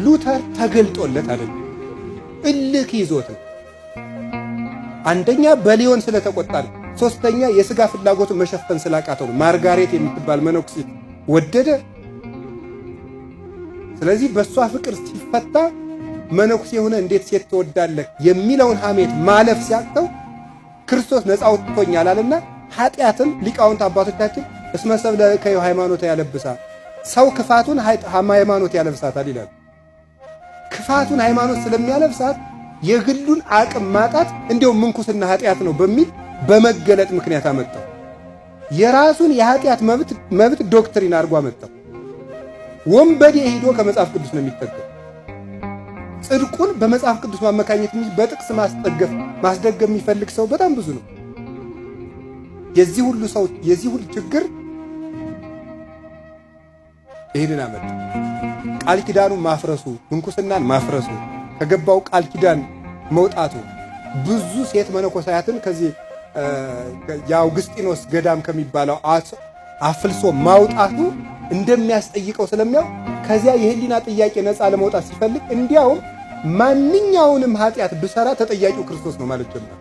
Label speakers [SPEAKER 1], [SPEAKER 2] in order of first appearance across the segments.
[SPEAKER 1] ሉተር ተገልጦለት አይደለም፣ እልክ ይዞት ነው። አንደኛ በሊዮን ስለተቆጣ ነው። ሶስተኛ የስጋ ፍላጎቱን መሸፈን ስላቃተው ነው። ማርጋሬት የምትባል መነኩሲት ወደደ። ስለዚህ በእሷ ፍቅር ሲፈታ መነኩሴ የሆነ እንዴት ሴት ትወዳለህ የሚለውን ሐሜት ማለፍ ሲያቅተው ክርስቶስ ነፃ አውጥቶኛል አለና ኃጢአትን ሊቃውንት አባቶቻችን እስመ ሰብእ ለእከዩ ሃይማኖተ ያለብሳ፣ ሰው ክፋቱን ሃይማኖት ያለብሳታል ይላል። ክፋቱን ሃይማኖት ስለሚያለብሳት የግሉን አቅም ማጣት እንዲያውም ምንኩስና ኃጢአት ነው በሚል በመገለጥ ምክንያት አመጣው። የራሱን የኃጢአት መብት doctrine አድርጎ አመጣው። ወንበዴ ሂዶ ከመጽሐፍ ቅዱስ ነው የሚጠገው። ጽድቁን በመጽሐፍ ቅዱስ ማመካኘት በጥቅስ ማስጠገፍ ማስደገም የሚፈልግ ሰው በጣም ብዙ ነው። የዚህ ሁሉ ሰው የዚህ ሁሉ ችግር ይህንን አመጣ። ቃል ኪዳኑ ማፍረሱ፣ ምንኩስናን ማፍረሱ፣ ከገባው ቃል ኪዳን መውጣቱ፣ ብዙ ሴት መነኮሳያትን ከዚህ የአውግስጢኖስ ገዳም ከሚባለው አፍልሶ ማውጣቱ እንደሚያስጠይቀው ስለሚያውቅ ከዚያ የህሊና ጥያቄ ነፃ ለመውጣት ሲፈልግ እንዲያውም ማንኛውንም ኃጢአት ብሰራ ተጠያቂው ክርስቶስ ነው ማለት ጀመረ።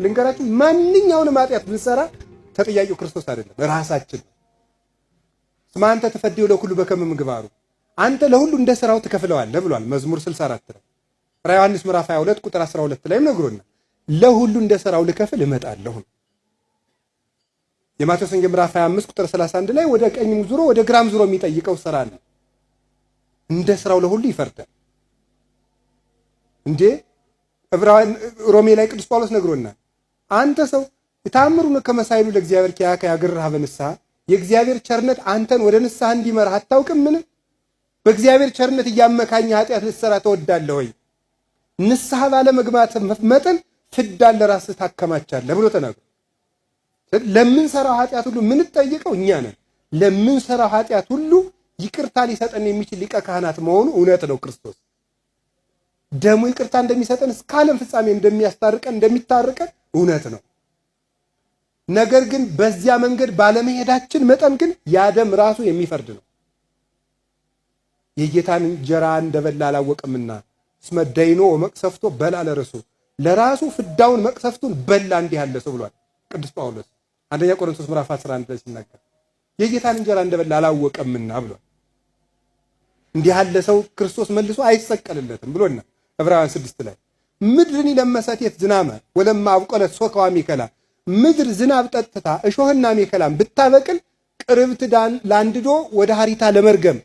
[SPEAKER 1] ልንገራችሁ፣ ማንኛውንም ኃጢአት ብንሰራ ተጠያቂው ክርስቶስ አይደለም፣ ራሳችን ነው። እስመ አንተ ትፈድዮ ለኩሉ በከመ ምግባሩ፣ አንተ ለሁሉ እንደ ስራው ትከፍለዋለህ ብሏል። መዝሙር 64 ላይ፣ ራዕየ ዮሐንስ ምዕራፍ 22 ቁጥር 12 ላይም ነግሮናል። ለሁሉ እንደ ስራው ልከፍል እመጣለሁ። የማቴዎስ ወንጌል ምዕራፍ 25 ቁጥር 31 ላይ ወደ ቀኝም ዙሮ ወደ ግራም ዙሮ የሚጠይቀው ስራ ነው። እንደ ስራው ለሁሉ ይፈርዳል። እንዴ፣ ዕብራውያን ሮሜ ላይ ቅዱስ ጳውሎስ ነግሮናል። አንተ ሰው የታምሩን ከመሳይሉ ለእግዚአብሔር ኪያከ ያግርሃ በንስሐ፣ የእግዚአብሔር ቸርነት አንተን ወደ ንስሐ እንዲመራህ አታውቅምን? በእግዚአብሔር ቸርነት እያመካኘ ኃጢአት ልትሰራ ትወዳለህ ወይ? ንስሐ ባለመግባት መጠን ፍዳን ለራስህ ታከማቻለህ ብሎ ተናግሮ ለምንሰራው ኃጢአት ሁሉ የምንጠይቀው እኛ ነን። ለምንሰራው ኃጢአት ሁሉ ይቅርታ ሊሰጠን የሚችል ሊቀ ካህናት መሆኑ እውነት ነው። ክርስቶስ ደሙ ይቅርታ እንደሚሰጠን፣ እስከ ዓለም ፍጻሜ እንደሚያስታርቀን፣ እንደሚታርቀን እውነት ነው። ነገር ግን በዚያ መንገድ ባለመሄዳችን መጠን ግን ያ ደም ራሱ የሚፈርድ ነው። የጌታን እንጀራ እንደበላ አላወቅምና እስመ ደይኖ ወመቅሰፍቶ በላ ለርሱ፣ ለራሱ ፍዳውን መቅሰፍቱን በላ እንዲህ ያለ ሰው ብሏል ቅዱስ ጳውሎስ አንደኛ ቆሮንቶስ ምዕራፍ 11 ላይ ሲናገር፣ የጌታን እንጀራ እንደበላ አላወቀምና ብሏል። እንዲህ ያለ ሰው ክርስቶስ መልሶ አይሰቀልለትም ብሎና ዕብራውያን 6 ላይ ምድርኒ ለመሰቴት ዝናመ ወለማ አብቆለት ሶከ ወአሜከላ፣ ምድር ዝናብ ጠጥታ እሾህና አሜከላን ብታበቅል ቅርብት ዳን ለአንድዶ ወደ ሀሪታ ለመርገም